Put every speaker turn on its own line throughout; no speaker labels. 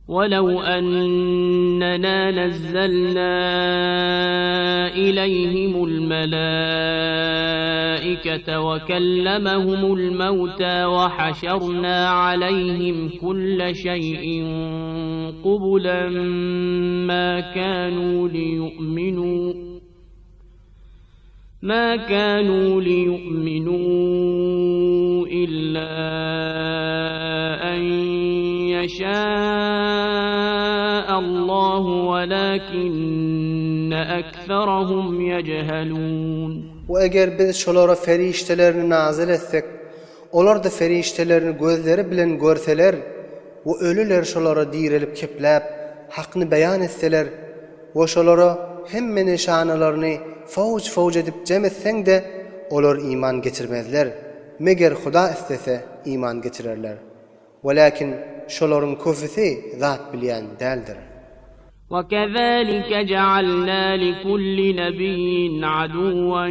Welew ennena nezzelna ileýhimul melaikete we kellemehumul mewta we haşerna aleýhim kulle şeýin kubulen ma kanu liýu'minu Ma kanu liýu'minu illa en ýeşâ'allahu welakinne ekserahum ýejhelûn.
We eger biz şolara perişdelerini nazyl etsek, olar-da perişdelerini gözleri bilen görseler we ölüler şolara direlip kepläp, hakny beýan etseler, We şolara hemme nyşanalaryny fowj-fowj edip jem etseň-de, olar iman getirmezler. Meger Huda islese, iman getirerler. Weläkin şolaryň köpüsi zat bilýän däldir.
وَكَذَٰلِكَ جَعَلْنَا لِكُلِّ نَبِيٍّ عَدُوًّا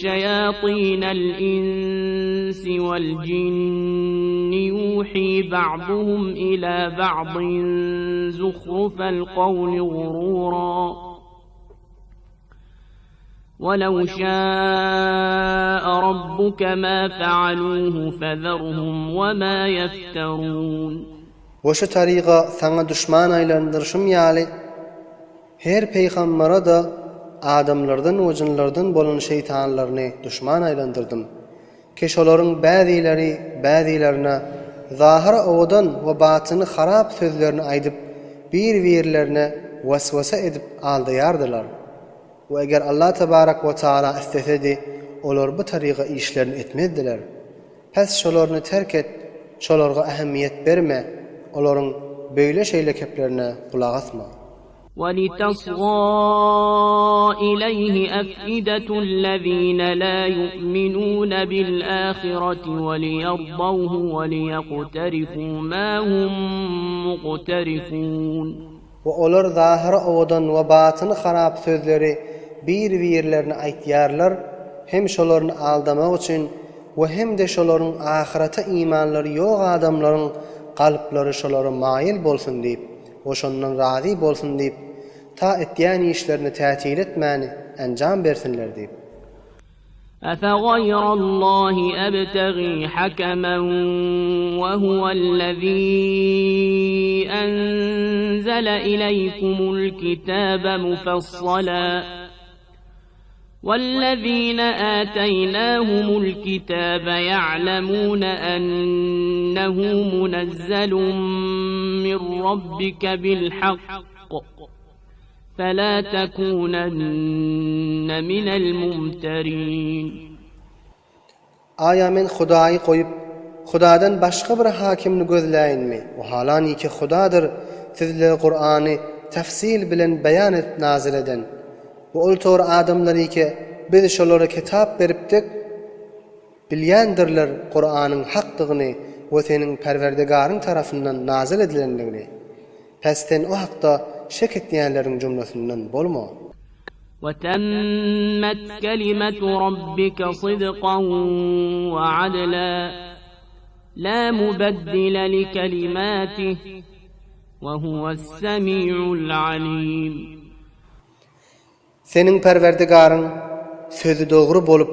شَيَاطِينَ الْإِنسِ وَالْجِنِّ يُوحِي بَعْضُهُمْ إِلَىٰ بَعْضٍ زُخْرُفَ الْقَوْلِ غُرُورًا وَلَوْ شَاءَ رَبُّكَ مَا فَعَلُوهُ فَذَرْهُمْ وَمَا يَفْتَرُونَ.
We şu taryga saňa duşman aýlandyryşym ýaly, her peýgambara-da adamlardan we jynlardan bolan şeýtanlaryny duşman aýlandyrdym. Ki şolaryň bäzileri bäzilerine zahyry owadan we batyny harap sözlerini aýdyp, bir-birlerine waswasa edip aldaýardylar. We eger Allah tebarek we taala islesedi, olar bu taryga işlerini etmezdiler. Pes şolaryny terk et, şolarga ähmiýet berme, olaryň beýle-şeýle keplerine gulak asma.
وَلِتَصْغَىٰ إِلَيْهِ أَفْئِدَةُ الَّذِينَ لَا يُؤْمِنُونَ بِالْآخِرَةِ وَلِيَرْضَوْهُ وَلِيَقْتَرِفُوا مَا هُم مُّقْتَرِفُونَ.
We olar zahyry owadan we batyny harap sözleri bir-birlerine aýtýarlar, hem şolaryny aldamak üçin we hem-de şolaryň ahyrete imanlary ýok adamlaryň kalplary şolara maýyl bolsun diýip. we şondan razy bolsun diýip, ta etýän işlerini tätil etmäni enjam bersinler diýip.
أفغير الله أبتغي حكما وهو الذي أنزل إليكم الكتاب مفصلا والذين آتيناهم الكتاب يعلمون أنه منزل من ربك بالحق فلا تكونن من الممترين.
Aýa men Hudaýy goýup, Hudadan başga bir hakimni gözläýinmi? O halaniki Hudadyr sizlere Kurany tafsil bilen beýan edip nazyl eden. We ol tor adamlaryke biz şolara kitap beripdik, bilýändirler Kuranyň hakdygyny we seniň Perwerdigaryň tarapyndan nazyl edilendigini. Pes sen o hakda şek etýänleriň jumlasyndan bolma.
وَتَمَّتْ كَلِمَتُ رَبِّكَ صِدْقًا وَعَدْلًا لَا مُبَدِّلَ لِكَلِمَاتِهِ وَهُوَ السَّمِيعُ الْعَلِيمُ.
Seniň Perwerdigaryň sözi dogry bolup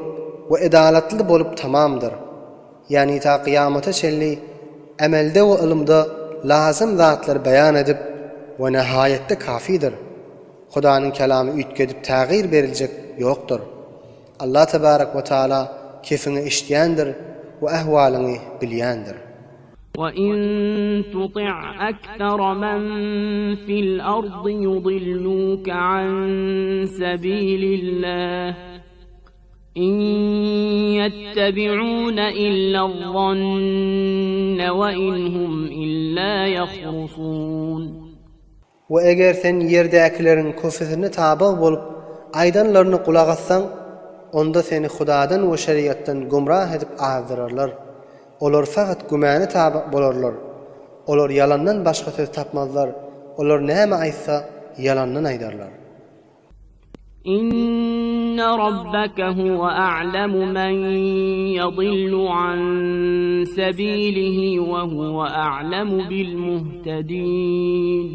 we edalatly bolup tamamdyr. Ýagny ta kyýamata çenli emelde we ylymda lazym zatlary beýan edip we nahaýatda kafidir. Hudanyň kelamy üýtgedip tägyr beriljek ýokdur. Allah tebarek we taala kefiňi eşidýändir we ähwalyňy bilýändir.
وَإِن تُطِعْ أَكْثَرَ مَن فِي الْأَرْضِ يُضِلُّوكَ عَن سَبِيلِ اللَّهِ إِن يَتَّبِعُونَ إِلَّا الظَّنَّ وَإِنْ هُمْ إِلَّا يَخْرُصُونَ.
We eger sen ýerdäkileriň köpüsine tabyg bolup, aýdanlaryna gulak assaň, onda seni Hudadan we şerigatdan gümrah edip azdyrarlar. Olar fakat gümana tabyg bolarlar. Olar ýalandan başga söz tapmazlar, olar näme aýtsa, ýalandan aýdarlar.
Inna. Rabbeke huwe a'lemu men yadillu an sebilihi we huwe a'lemu bil muhtedin.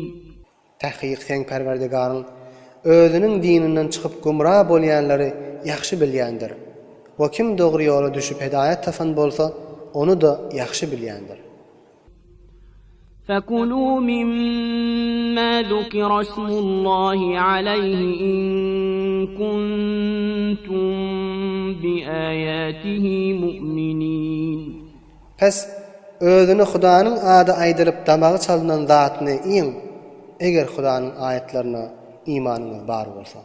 Takyk seň Perwerdigaryň Özüniň dininden çykyp gümra bolýanlary ýagşy bilýändir. We kim dogry ýola düşüp hedaýat tapan bolsa, ony-da ýagşy bilýändir.
Fekulû mimmâ zukira ismullâhi aleýhi in kuntum biâýâtihi mu'minîn.
Pes, özüne Hudanyň ady aýdylyp damagy çalynan zatny iýiň, eger Hudanyň aýatlaryna imanyňyz bar bolsa.